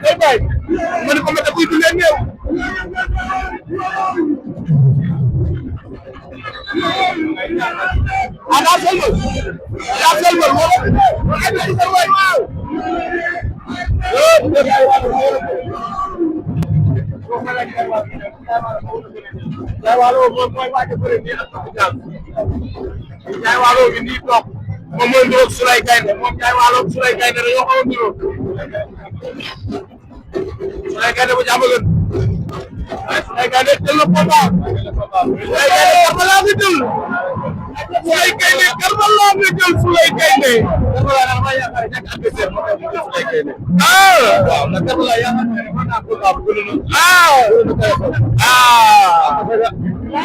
day bàyyi ma ne ko ma buy dundee néew daa selmal Ndiaye Walo moom mooy waaj a bëri nii ak Ndiaye Walo bi nii toog moom mooy nduróog Souleye Gaynde moom Ndiaye Walo Souleye Gaynde dañoo xaw a nduróog Souleye Gaynde bu jàmm gën Souleye Gaynde jël na combat Souleye Gaynde Karbala nga jël Souleye Gaynde Karbala nga jël Souleye Gaynde Karbala dama yaakaar ne ñàkk adversaire moo tax Souleye Gaynde waaw na Karbala yaakaar ne mën naa combat bu gën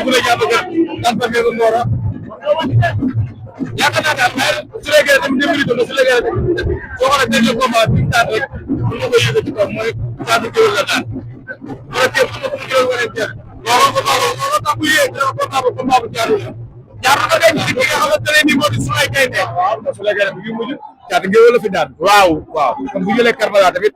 bu la jàpp gën dan fa ngeen ngora yaakaar naa daal mais Souleye Gaynde tamit dem rito Souleye Gaynde soo ko defee le combat bi daan rek mën nga koy yëkkati ko mooy caatu géwél la daan wala képp ku ko géwél wala jeex loolu tax bu yéeg dama combat bu jaarul jaar na denc ci ki nga xamante ne nii moo di Souleye Gaynde waaw Souleye Gaynde bi mujj caatu géwél la fi daan waaw kon bu jëlee Karbala tamit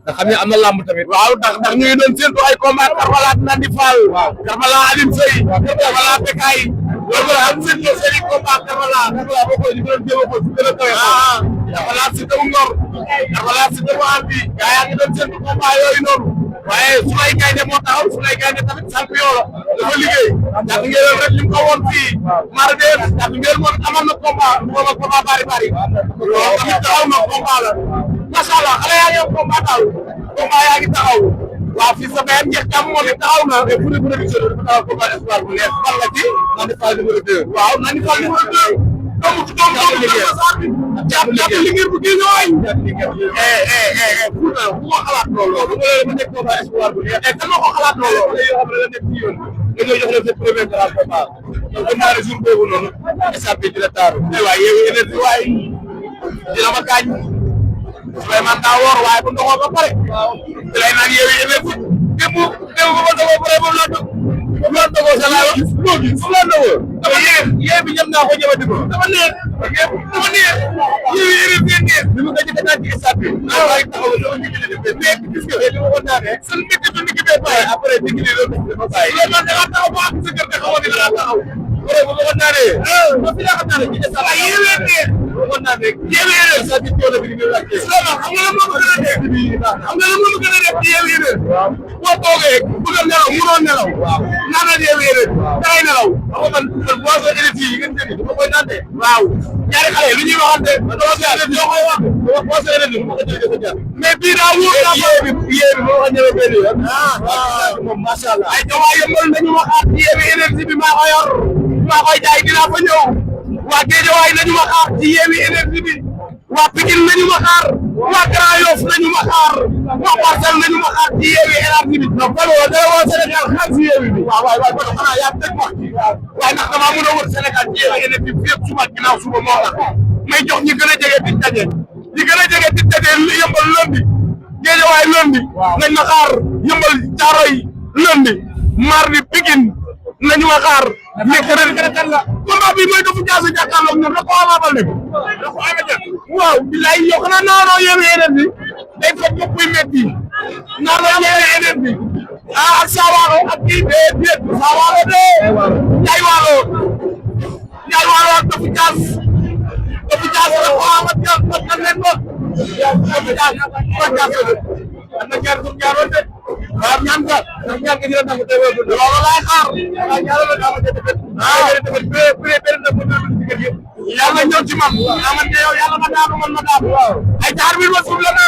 nga xam ne am na lamb tamit waaw ndax ñu ngi doon séntu ay combat Karbala Nandi Fall Karbala Alioune Seye Karbala Bekay loolu la am séntu seen i combat Karbala boo ko ñu doon jéem a ko fu gën a kawe Karbala si taw Ngor Karbala si taw Ambi gaa yaa ngi doon séntu combat yooyu noonu waaye Souleye Gaynde moo taxaw Souleye Gaynde tamit champion la dafa liggéey Caatu Ngéwél rek li mu ko woon fii Marden Caatu Ngéwél moom amoon na combat bari loolu tamit taxaw na combat la macha allah xale yaa ngi am combat daal combat yaa ngi taxaw waaw fii sa benn njëkk jàmm moom it taxaw na mais pour production dafa taxaw combat espoir bu neex fan la ci Nandi Fall numéro 2 waaw Nandi Fall numéro 2 doomu jàpp liggéey bu kii ñooy Fouta bu ma xalaat loolu bu ma nekk combat espoir bu neex kan moo ko xalaat loolu yoo xam ne la nekk ci yoon dañoo jox la sa premier grand combat donc xam naa ne jour boobu noonu stade bi dina taaru waaye Yewwi Énergie waaye dina ma gaañ Souleymane daa woor waaye bu ndoxoo ba pare di lay naan Yewwi Énergie démb ba ma dogoo pare moom laa dog moom laa dogoo sa laa wax moom laa dogoo dama neex yee bi ñëm naa ko ñëwati ko dama neex Yewwi Énergie neex bi mu ko jëkk naa ci stade bi waaye taxaw dama ngi mais gis nga li ma ko naanee seen mbégte du nigi bee bàyyi après digi li loolu dafa bàyyi man da ngaa taxaw ba am sa kër te xamoon ni da ngaa taxaw pare bu ma ko naanee ma fi laa ko naanee ci stade Yewwi neex kon naa ne Yewwi Énergie sa ci tool bi ñu wàcce sama xam nga lan moo gën a def xam nga lan moo gën a def ci Yewwi Énergie boo toogee bëgg a nelaw mënoo nelaw naanal Yewwi Énergie dangay nelaw xam nga man boisson énergie yi ngeen jënd dama koy naan de waaw ñaari xale lu ñuy waxante boisson énergie yoo koy wax boisson énergie moo ko jëlee sa jar mais bii daa wóor daa Yewwi moo ko ñëwee benn yoon moom macha allah ay dawaa yëmbal nañu waxaat ci Yewwi Énergie bi maa ko yor maa koy jaay dinaa fa ñëw waa Guédiawaye nañu ma xaar ci Yewwi Énergie bi waa Pikine nañu ma xaar waa Grand Yoff nañu ma xaar waa Parcelles nañu ma xaar ci Yewwi Énergie bi non kon woo dara woo Sénégal xaar ci Yewwi bi waaw kon xanaa yaa teg wax ci waaye ndax damaa mën a wër Sénégal ci Yewwi Énergie bi yëpp suba ginnaaw suba moo tax may jox ñi gën a jege di daje Yëmbal lundi Guédiawaye lundi nañ ma xaar Yëmbal Thiaroye lundi mardi Pikine nañu ma xaar mercredi kan la combat bi mooy Dofu Diassé jàkkaarloog ñoom da ko amaabal ne da ko amee waaw bilaay yow xanaa naanoo Yewwi Énergie day fekk bopp buy métti naanoo Yewwi Énergie ak Saawaalo ak kii déet Saawaalo de Ndiaye Walo ak Dofu Diassé da ko amat kan leen ba Dofu Diassé am na ñaar fukki ñaaroon de waaw ñaan nga dina nangu tey woo loolu laay xaar waaw ñaaroon na ma def yàlla ñëw ci man amante yow yàlla ma daanu man ma daanu ay jaar bi ma suuf la na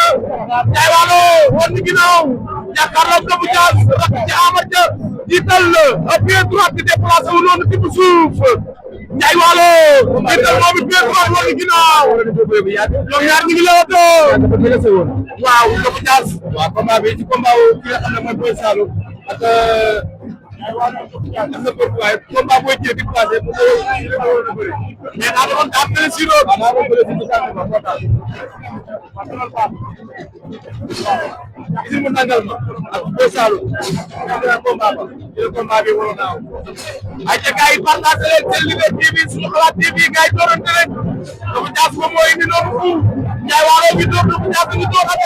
Ndiaye Walo woon ni ginnaaw jàkkaarloog Dofu Diassé rakk ci Amadou jiital la pied droit di déplacé wu noonu ci suuf Ndiaye Walo jiital moom it pied droit woon ni ginnaaw ñoom ñaar ñu ngi la woto waaw Dofu Diassé waaw combat bi ci combat wu ki nga xam ne mooy Boy Saloum ak waaye combat booy jël di passé mu ko bëri mais daa doon daa bëri si loolu daa doon bëri si moo tax gis mu nangal ma ak Boy Saloum dina combat ba dina combat bi wala naaw ay ca gars yi partagé leen seen Leader TV suñu xalaat TV gars yi doorante rek Dofu Diassé moom mooy indi noonu fu Ndiaye Walo bi door Dofu Diassé ñu door ak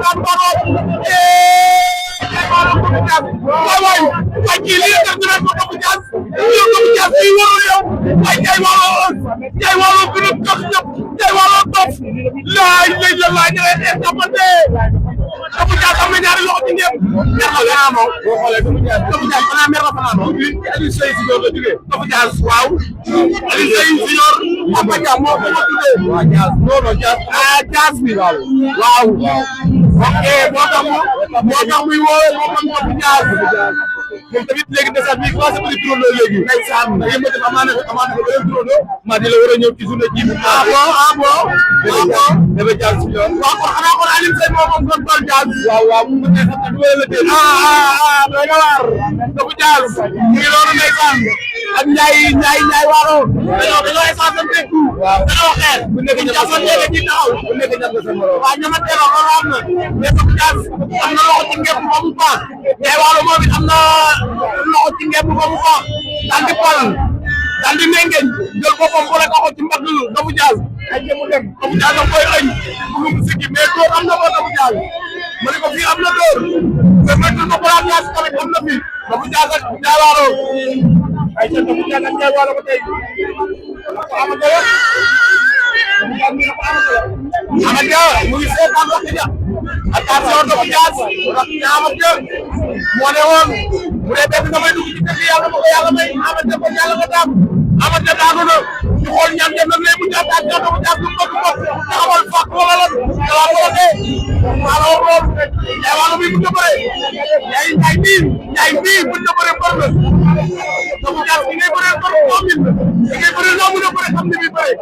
daan baroon waay kii lii la def dinañ ko Babou Dias yow Babou Dias fii warul yow waay jaay wàllu gën a dox ñëpp jaay wàllu dof laay lay la laay ñu leen escapade Babou Dias am na ñaari loxo ci ngeen mer la fanaanoo boo xoolee Babou Dias xanaa mer la fanaanoo Aliou Seye Junior la jógee Babou Dias waaw Aliou Seye Junior Papa Dia moo ko tuddee waaw Dias non non Dias Dias bi waaw ok moo tax muy woowee moo xam Babou Dias moom tamit léegi desat bi commencé bëri turandoo léegi ndeysaan da ngeen ma def amaana ko beneen turandoo maa di la war a ñëw ci journée ji dafa Dias Junior waaw kon xanaa kon Aliou Seye moo moom kon tool Dias waaw mu ngi xam ne du wala la dee doy na waar Babou Dias mu ngi noonu ndeysaan ak Ndiaye Waalo dañoo essence waaw dañoo xeex bu nekk ñaar sa morom ci taxaw bu nekk ñaar sa morom waaw ñamante la loolu am na mais Babou Dias am na loxo ci ngeen ba mu baax Ndiaye Waalo moom it am na loxo ci ngeen ba mu baax daal di pal daal di mengeñ jël boppam boole ko ci mbagg Babou Dias ay jëmu dem Babou Dias da koy ëñ bu mu sigi mais door am na ko Babou Dias ma ne ko fii am na door mais ma ko balaa tamit am na fi Babou Dias ak Ndiaye Waalo ay ca Babou Dias ak Ndiaye Waalo ba tey Amadia mu ngi seetaan wax dëgg attention Babou Dias Amadia moo ne woon bu dee benn damay dugg ci kër yàlla ma ko yàlla may Amadia ko yàlla nga daam Amadia daanu na ñu xool ñam dem nag léegi mu jàppaat ñam Babou Dias du bëgg bopp taxawal fàq wala lan dala ko waxee maa la wax loolu Ndiaye Waalo bi bu ñu bëree Ndiaye bii bu ñu bëree mbër la Babou Dias bi ngay bëree mbër moo min bi ngay bëree loo mën a bëree xam ni bi bëree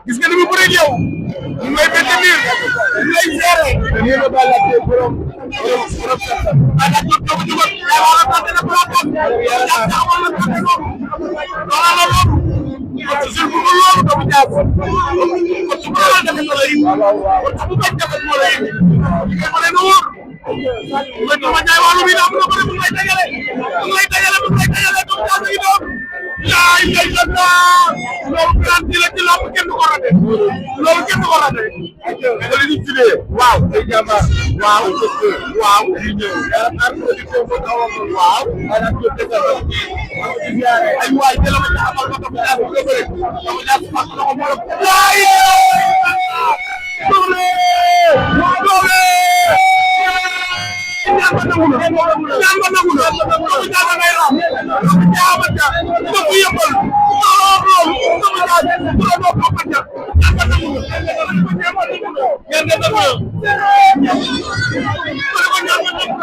gis nga ni mu bëree yow ñu ngay bett niir ñu lay seere ñu la ba la borom ala ko ko dugal Ndiaye Waalo tante na plateau ya taxawal na tante ko wala la loolu ko ci bu ko loolu Babou Dias ko ci bu la def la yi ko ci bu ko def mo lay ko le no wor ko ci ma Ndiaye Waalo bi am na bëri mu lay dajale Babou Dias yi doon yaay ngay jot loolu garanti la ci lamb kenn du ko raté loolu kenn du ko raté li ñu tuddee waaw ay jàmbaar waaw di ñëw ar ko di ko waaw ana ko tegal ay waay jëla ma taxawal ma ko daal ko bëre Babou Dias fak na ko mo waay doole ñaan ba nangu na Babou Dias ngay ram jaamata ko fu yëppal loolu Babou Dias bu la do ko ñaan ba nangu na ngeen ngeen da ko ñaan ba nangu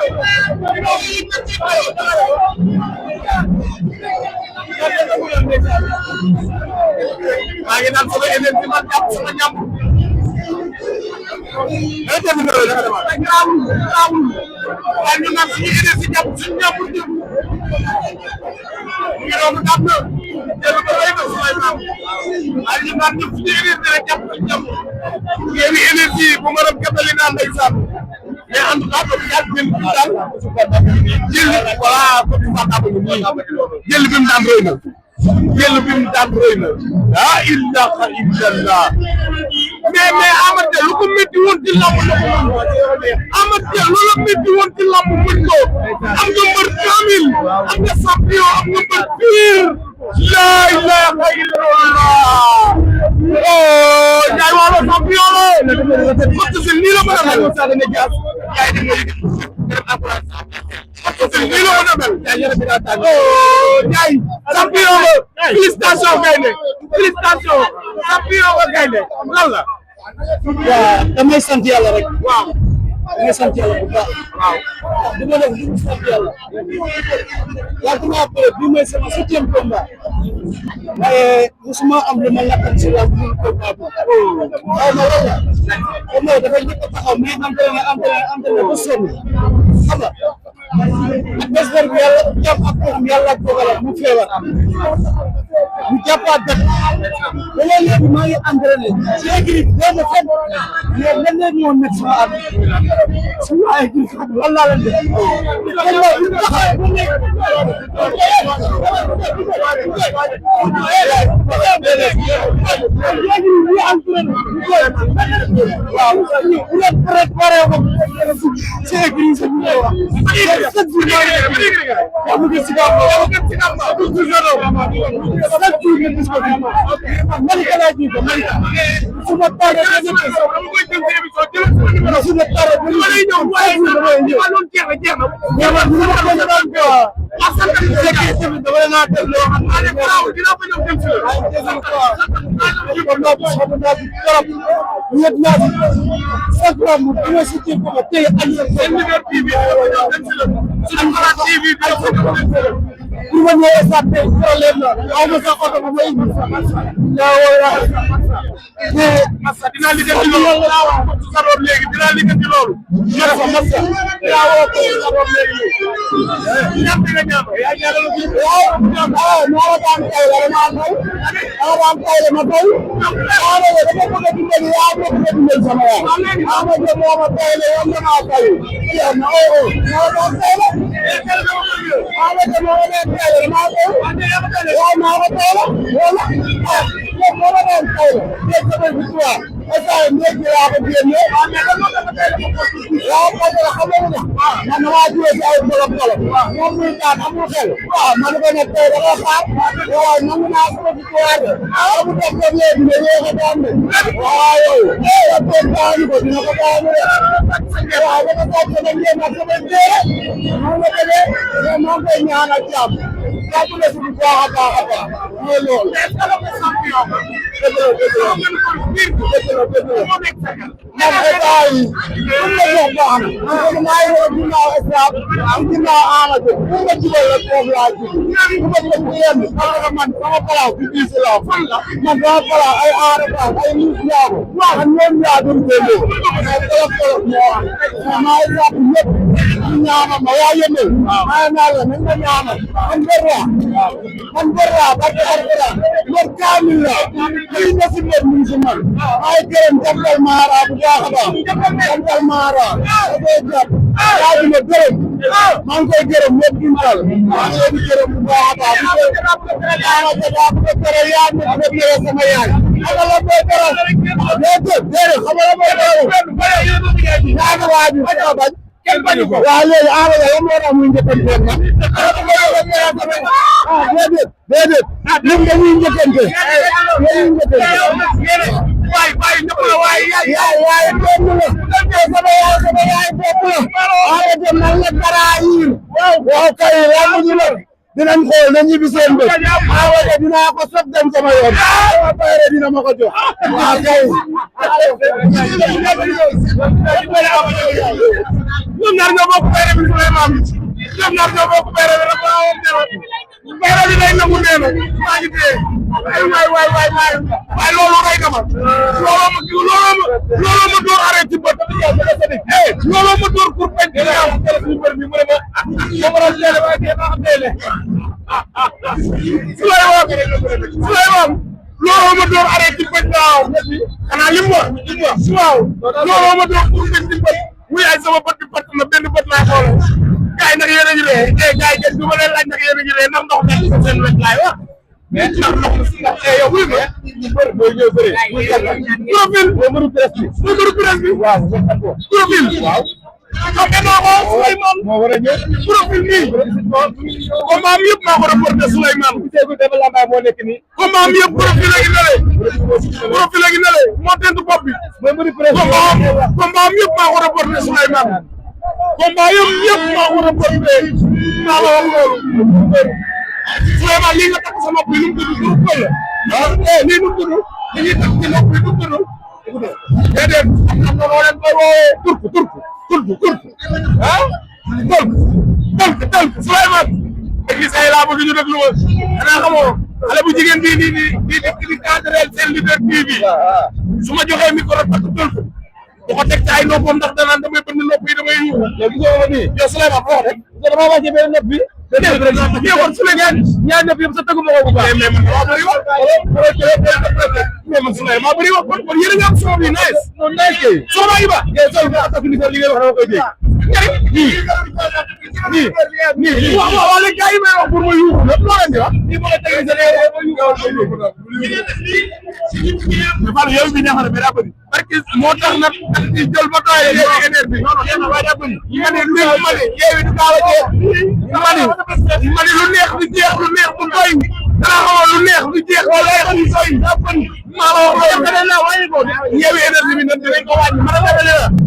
maa ngi naan sama énergie man jàpp sama ñam ay dem na la dama am ay ñu naan suñu énergie jàpp suñu ñam ñu doon am na dem ba lay ba ay ñu naan ñu suñu énergie rek jàpp suñu ñam ngeen énergie bu ma doon gëbali naan ndeysaan mais en tout cas Babou Dias bi mu daan jël voilà ko ci fata bu ni jël bi mu daan rëy na jël bi mu daan rëy na la ilaha illallah mais Amadia lu ko métti woon ci lamb la ko Amadia lu la métti woon ci lamb muñ ko am nga mbër 3000 am nga champion am nga mbër pire la ilaha illallah oh Ndiaye Waalo champion la ko ci ni la mën a mel sa dana jaas yaay di ngay parce que nii la mën a mel oh Ndiaye champion la félicitation gaynde félicitation champion la gaynde lan la waaw damay sant yàlla rek waaw damay sant yàlla bu baax waaw du ma def lu sant yàlla yàgg naa bëre bii mooy sama 7e combat waaye musuma am lu ma lakkan si làmb bu combat bi waaw ma wala comme dafay njëkk a taxaw mais entraîné ba sonn xam nga adversaire bi yàlla jàpp ak moom yàlla ak dogalam mu feebar mu jàppaat dëkk ba léegi maa ngi entraîné ci équipe bi ma fenn mais leneen moo nekk sama at su ma ay gis lan laa leen def waaw ñu préparé ko dinañ xool dañuy bi seen bët waaye dinaa ko soog dem sama yoon waaw pare dina ma ko jox waaw kay ñoom ñaar ñoo bokk pere bi Souleymane ñoom ñaar ñoo bokk pere bi dafa awoon dara pere bi day nangu nee na maa ngi dee waay loolu rey nga ma looloo ma door arrêté ci bët looloo ma door pour bañ Souleymane looloo ma door arrêté ci bët waaw xanaa lim wax waaw looloo ma door pour bañ ci bët muy ay sama bët bi bët na benn bët laa xool gars yi nag yéen a ngi ree gars yi kenn du ma leen laaj nag yéen a ngi ree ndax ndox nekk ko seen wet laay wax mais ndax ndox yow wuy ma booy ñëw bëri profil numéro presse bi waaw profil waaw xam nga naa ko Souleymane moo war a ñëw profil nii combat am yëpp maa ko reporté Souleymane moo nekk nii combat am yëpp profil la gi nale moo tent bopp bi combat am yëpp maa ko reporté Souleymane combat yëpp maa ko reporté maa la wax loolu Souleymane lii nga takk sa nopp bi nu mu tudd groupe pël la lii nu mu tudd li ñuy takk ci nopp bi nu mu tudd déedéet am na loo leen koy woowee turku ah tënk Souleymane gis ay laa bëgg ñu déglu ma xanaa xamoo xale bu jigéen bii di cadrel seen leader bii bi su ma joxee micro takk tënk bu ko teg ci ay noppam ndax danaan damay bënn nopp yi damay yuuxu yow gisoo ma nii yow Souleymane wax rek dama wàcce benn nopp bi kon Souleymane ñaar nopp yëpp sa tëggu ma ko bu baax mais man maa bëri wax mais man Souleymane maa bëri wax kon yéen a ngi am son bi nice non nice kay soo maa ngi ba ngay sol nga attaque ni li ngay wax dama koy dégg nii waaw léegi gars yi may wax pour ma yuuxu lépp loo leen di wax nii ma la tege sa réew ma yow bi neex na mais daa bëri parce que moo tax nag di jël ba doy yeewi énergie non non neex na waaye daa bëri ma ne lu ma ne yeewi du gaaw a jeex ma ne lu neex du jeex lu neex du doy dana xamal lu neex du jeex wala neex du doy daa bëri maa la wax yeewi énergie bi nag dinañ ko wàññi ma ne la